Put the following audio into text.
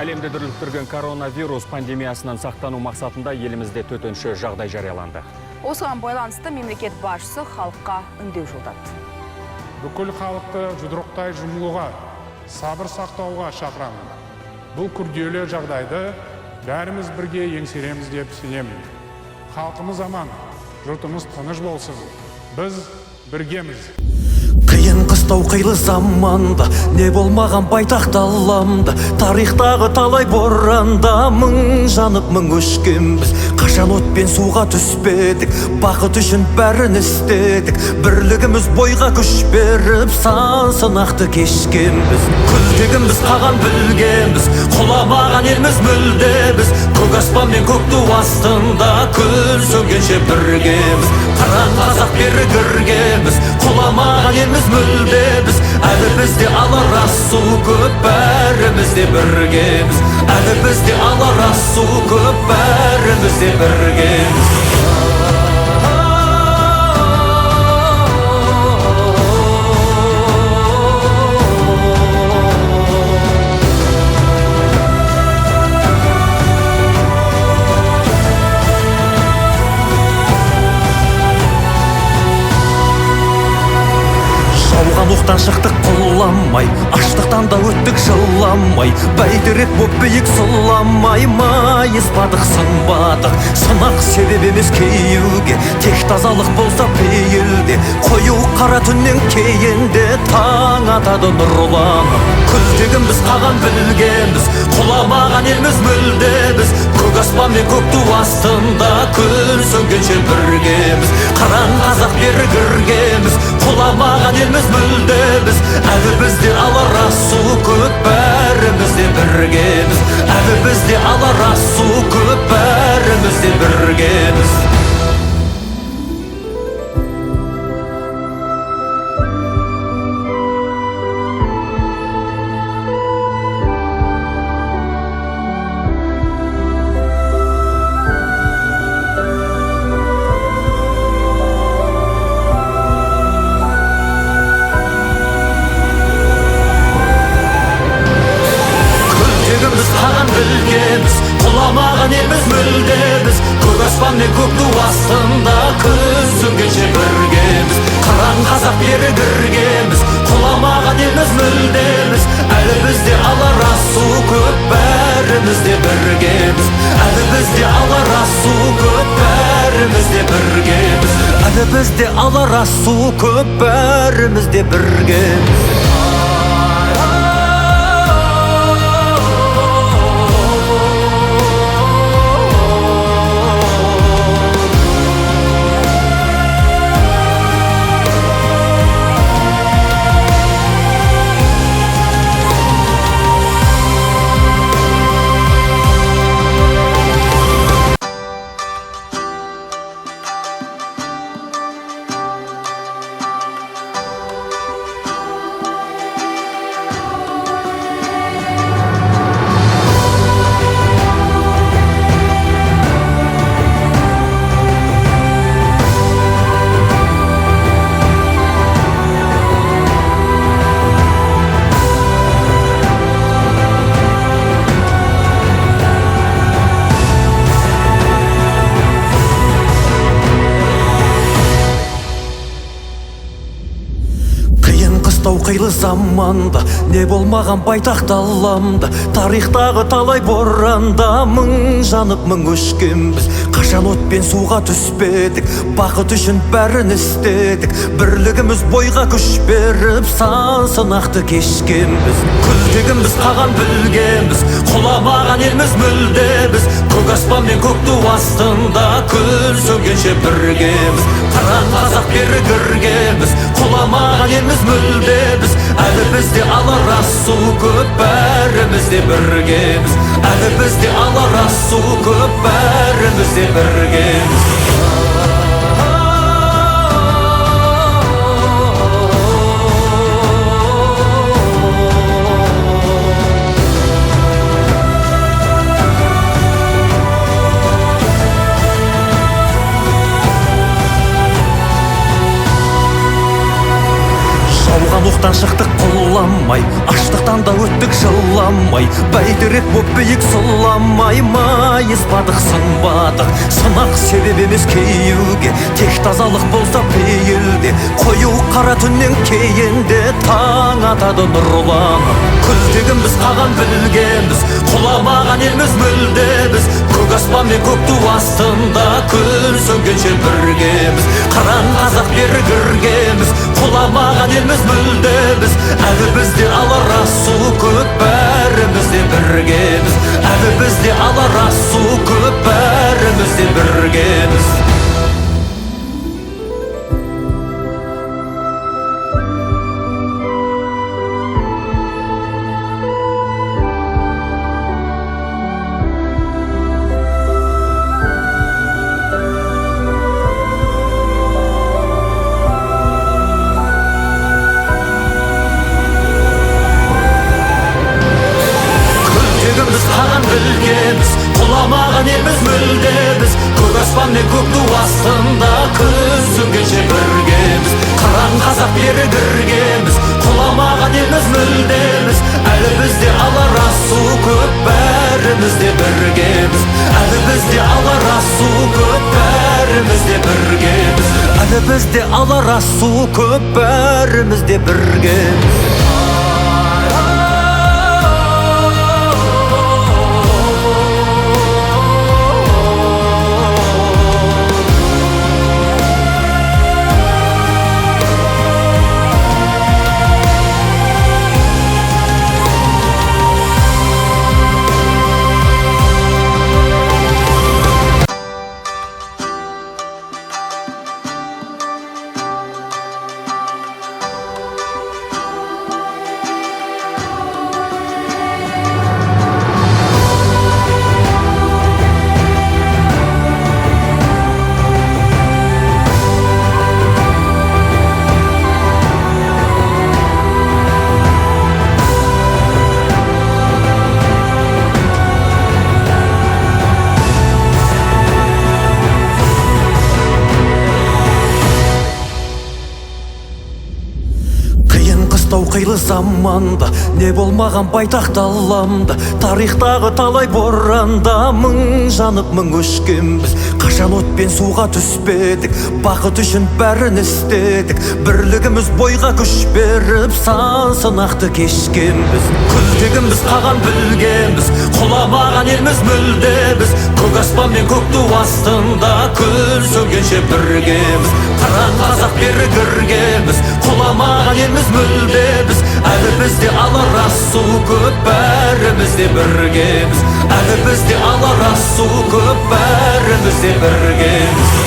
Әлемді дүрліктірген коронавирус пандемиясынан сақтану мақсатында елімізде төтенше жағдай жарияланды. Осыған байланысты мемлекет басшысы халыққа үндеу жолдады. Бүкіл халықты жұдырықтай жұмылуға, сабыр сақтауға шақырамын. Бұл күрделі жағдайды бәріміз бірге еңсереміз деп сенемін. Халқымыз аман, жұртымыз тыныш болсын. Біз біргеміз. Қиын қыстау қилы заманда, не болмаған байтақ даламда, тарихтағы талай боранда мың жанып мың өшкенбіз. Қашан от пен суға түспедік, бақыт үшін бәрін істедік. Бірлігіміз бойға күш беріп, сан сынақты кешкенбіз. Күлтегінбіз, қаған білгенбіз, құламаған елміз мүлде біз. Көк аспан мен көк ту астында күн сөнгенше біргеміз. Қыран қазақ берік іргеміз, құламаған елміз мүлде біз. Әлі бізде алар асу көп, бәріміз де біргеміз. Әлі бізде алар асу көп, бәріміз де біргеміз. Жауған оқтан шықтық құламай, аштықтан да өттік жыламай. Бәйтерек боп биік сұламай, майыспадық, сынбадық. Сынақ себеп емес кейуге, тек тазалық болса пейілде. Қою қара түннен кейін де таң атады нұрланып. Күлтегінбіз, қаған білгенбіз, құламаған елміз мүлде біз. Көк аспан мен көк ту астында күн сөнгенше біргеміз. Қыран қазақ берік іргеміз, құламаған елміз мүлде біз. Әлі бізде алар асу көп, бәріміз де біргеміз. Әлі бізде алар асу көп, бәріміз де біргеміз. Күлтегінбіз, қаған білгенбіз, құламаған елміз мүлде біз. Көк аспан мен көк ту астында күн сөнгенше біргеміз. Қыран қазақ берік іргеміз, құламаған елміз мүлде біз. Әлі бізде алар асу көп, бәріміз де біргеміз. Әлі бізде алар асу көп, бәріміз де біргеміз. Әлі бізде алар асу көп, бәріміз де біргеміз. Қиын қыстау қилы заманда, не болмаған байтақ даламда, тарихтағы талай боранда мың жанып мың өшкенбіз. Қашан от пен суға түспедік, бақыт үшін бәрін істедік. Бірлігіміз бойға күш беріп, сан сынақты кешкенбіз. Күлтегінбіз, қаған білгенбіз, құламаған елміз мүлде біз. Көк аспан мен көк ту астында күн сөнгенше біргеміз. Қыран қазақ берік іргеміз, құламаған елміз мүлде біз. Әлі бізде алар асу көп, бәріміз де біргеміз. Әлі бізде алар асу көп, бәріміз де біргеміз. Жауған оқтан Қиындықтан шықтық құламай, аштықтан да өттік жыламай. Бәйтерек боп биік сұламай, майыспадық, сынбадық. Сынақ себеп емес кейуге, тек тазалық болса пейілде. Қою қара түннен кейін де таң атады нұрланып. Күлтегінбіз, қаған білгенбіз, құламаған елміз мүлде біз. Көк аспан мен көк ту астында күн сөнгенше біргеміз. Қыран қазақ берік іргеміз, құламаған елміз мүлде біз. Әлі бізде алар асу көп, бәріміз де біргеміз. Әлі бізде алар асу көп, бәріміз де біргеміз. Күлтегінбіз, қаған білгенбіз, құламаған елміз мүлде біз. Көк аспан мен көк ту астында күн сөнгенше біргеміз. Қыран қазақ берік іргеміз, құламаған елміз мүлде біз. Әлі бізде алар асу көп, бәріміз де біргеміз. Әлі бізде алар асу көп, бәріміз де біргеміз. Әлі бізде алар асу көп, бәріміз де біргеміз. Қилы заманда не болмаған байтақ даламда, тарихтағы талай боранда мың жанып мың өшкенбіз. Қашан от пен суға түспедік, бақыт үшін бәрін істедік. Бірлігіміз бойға күш беріп, сан сынақты кешкенбіз. Күлтегінбіз, қаған білгенбіз, құламаған елміз мүлде біз. Көк аспан мен көк ту астында күн сөнгенше біргеміз. Қыран қазақ берік іргеміз, құламаған елміз мүлде біз. Әлі бізде алар асу көп, бәріміз де біргеміз. Әлі бізде алар асу көп, бәріміз де біргеміз.